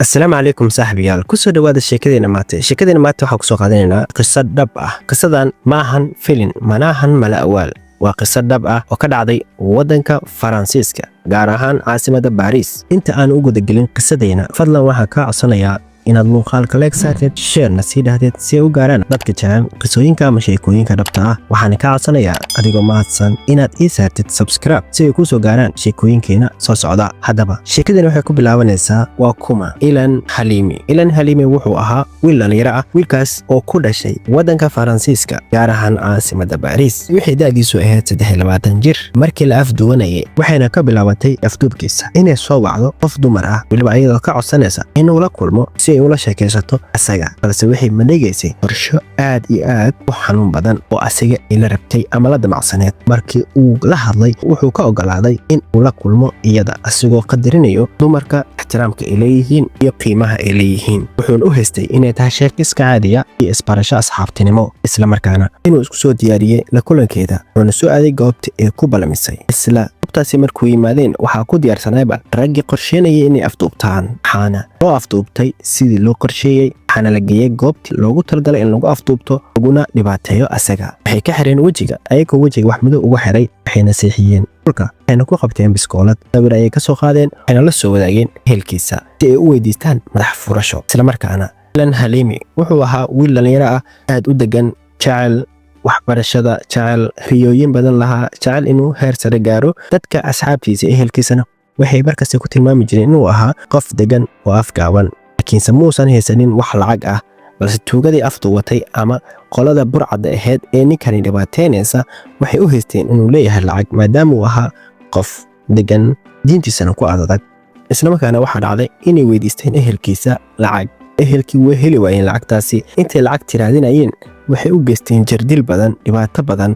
Asalaamu calaykum saaxiibayaal, kusoo dhawaada sheekadeena maanta. Sheekadeena maanta waxaan kusoo qaadanaynaa qiso dhab ah. Qisadan ma ahan filin, mana ahan mala awaal. Waa qiso dhab ah oo ka dhacday waddanka Faransiiska, gaar ahaan caasimadda Baariis. Inta aan u gudagelin qisadeena, fadlan waxaan kaa codsanayaa inaad muuqaalka like saarteed, share-na sii dhahdeed, si ay u gaaraan dadka jecel qisooyinka ama sheekooyinka dhabta ah. Waxaana kaa codsanayaa, adigoo mahadsan, inaad ii saartid subscribe si ay kuu soo gaaraan sheekooyinkeena soo socda. Haddaba sheekadani waxay ku bilaabanaysaa: waa kuma Ilan Halimi? Ilan Halimi wuxuu ahaa wiil dhallinyaro ah, wiilkaas oo ku dhashay waddanka Faransiiska, gaar ahaan caasimadda Baariis. Waxay da'diisu ahayd 23 jir markii la afduwanayay, waxayna ka bilaabatay afduubkiisa inay soo wacdo qof dumar ah, weliba ayadoo ka codsanaysa inuu la kulmo si ay ula sheekaysato asaga. Balse waxay madhigaysay qorsho aad iyo aad u xanuun badan oo asaga ila rabtay ama la damacsaneed. Markii uu la hadlay, wuxuu ka ogolaaday in uu la kulmo iyada, asigoo qadarinayo dumarka, ixtiraamka ay leeyihiin iyo qiimaha ay leeyihiin. Wuxuuna u haystay inay tahay sheekiska caadiya iyo isbarasho asxaabtinimo, islamarkaana inuu isku soo diyaariyey la kulankeeda. Wuxuuna soo aaday goobta ee ku balamisay. Isla goobtaasi markuu yimaadeen, waxaa ku diyaarsanayba raggii qorsheynayay inay afduubtaan. Waxaana loo afduubtay sidii loo qorsheeyey, waxaana la geeyey goobtii loogu talagalay in lagu afduubto laguna dhibaateeyo asaga. Waxay ka xireen wejiga, ayagoo wejiga wax madow uga xiray. Waxayna seexiyeen dhulka, waxayna ku qabteen biskoolad. Sawir ayay ka soo qaadeen, waxayna la soo wadaageen ehelkiisa si ay u weydiistaan madax furasho. Islamarkaana Ilan Halimi wuxuu ahaa wiil dhallinyaro ah, aad u degan, jecel waxbarashada, jecel riyooyin badan lahaa, jecel inuu heer sare gaaro. Dadka asxaabtiisa, ehelkiisana waxay markasta ku tilmaami jireen inuu ahaa qof degan oo afgaaban, laakiinse muusan haysanin wax lacag ah. Balse tuugadii afduubatay ama qolada burcadda ahayd ee ninkani dhibaateynaysa waxay u haysteen inuu leeyahay lacag, maadaama uu ahaa qof degan, diintiisana ku adadag. Islamarkaana waxaa dhacday inay weydiisteen ehelkiisa lacag. Ehelkii way heli waayeen lacagtaasi. Intay lacag tiraadinayeen, waxay u geysteen jardil badan, dhibaato badan.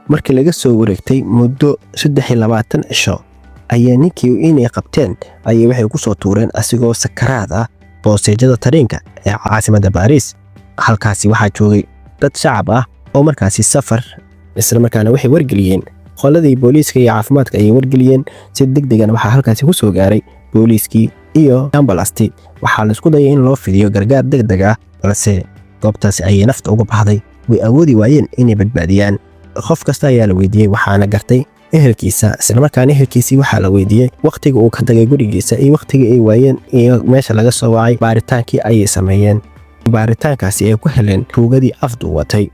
Markii laga soo wareegtay muddo 23 cisho, ayaa ninkii inay qabteen ayay waxay ku soo tuureen asigoo sakaraad ah boosteejada tariinka ee caasimadda Baariis. Halkaasi waxaa joogay dad shacab ah oo markaasi safar, islamarkaana waxay wargeliyeen qoladii booliiska iyo caafimaadka ayay wargeliyeen. Si degdegan waxaa halkaasi ku soo gaaray booliiskii iyo ambalasti. Waxaa laisku dayay in loo fidiyo gargaar degdeg ah, balse goobtaasi ayay nafta uga baxday. Way awoodi waayeen inay badbaadiyaan. Qof kasta ayaa la weydiiyey, waxaana gartay ehelkiisa. Islamarkaana ehelkiisii waxaa la weydiiyey wakhtiga uu ka tagay gurigiisa iyo wakhtiga ay waayeen iyo meesha laga soo wacay. Baaritaankii ayay sameeyeen. Baaritaankaasi ay ku heleen tuugadii afduubatay.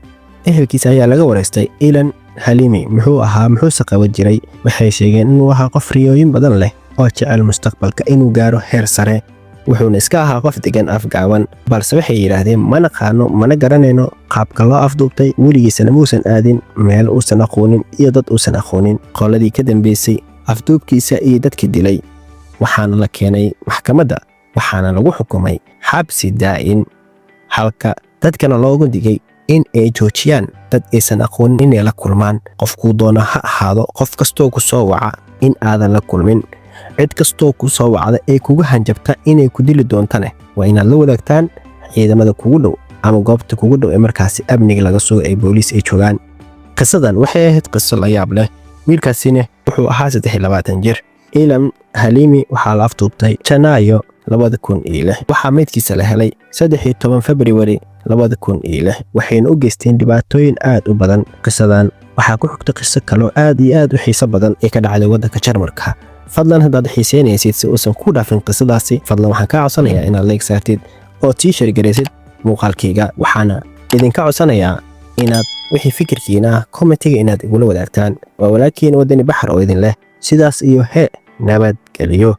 Ehelkiisa ayaa laga wareystay Ilan Halimi muxuu ahaa, muxuuse qaban jiray. Waxay sheegeen inuu ahaa qof riyooyin badan leh oo jecel mustaqbalka inuu gaaro heer sare, wuxuuna iska ahaa qof degan, afgaaban. Balse waxay yidhaahdeen, ma naqaano, mana garanayno qaabka loo afduubtay. Weligiisana muusan aadin meel uusan aqoonin iyo dad uusan aqoonin. Qoladii ka dambeysay afduubkiisa iyo dadka dilay waxaana la keenay maxkamadda, waxaana lagu xukumay xabsi daa'in, halka dadkana loogu digay in ay joojiyaan dad aysan aqoonin inay la kulmaan. Qofkuu doona ha ahaado, qof kastoo ku soo waca in aadan la kulmin. Cid kastoo ku soo wacda ee kugu hanjabta inay ku dili doontane, waa inaad la wadaagtaan ciidamada kugu dhow ama goobta kugu dhow ee markaasi amniga laga sugo ee booliis ay joogaan. Qisadan waxay ahayd qiso la yaab leh. Wiilkaasina wuxuu ahaa 23 jir. Ilan Halimi waxaa la afduubtay Janaayo 2006. Waxaa meydkiisa la helay 13 Februari 2006. Waxayna u geysteen dhibaatooyin aad u badan. Qisadan waxaa ku xigta qiso kaloo aad iyo aad u xiiso badan ee ka dhacday waddanka Jarmalka. Fadlan haddaad xiiseynaysid, si uusan ku dhaafin qisadaasi, fadlan waxaan kaa codsanayaa inaad like saartid oo tii share garaysid muuqaalkayga. Waxaana idinka codsanayaa inaad wixii fikirkiina ah comment-iga inaad igula wadaagtaan. Waa walaalkiina Wadani Baxar oo idin leh sidaas iyo he nabadgeliyo.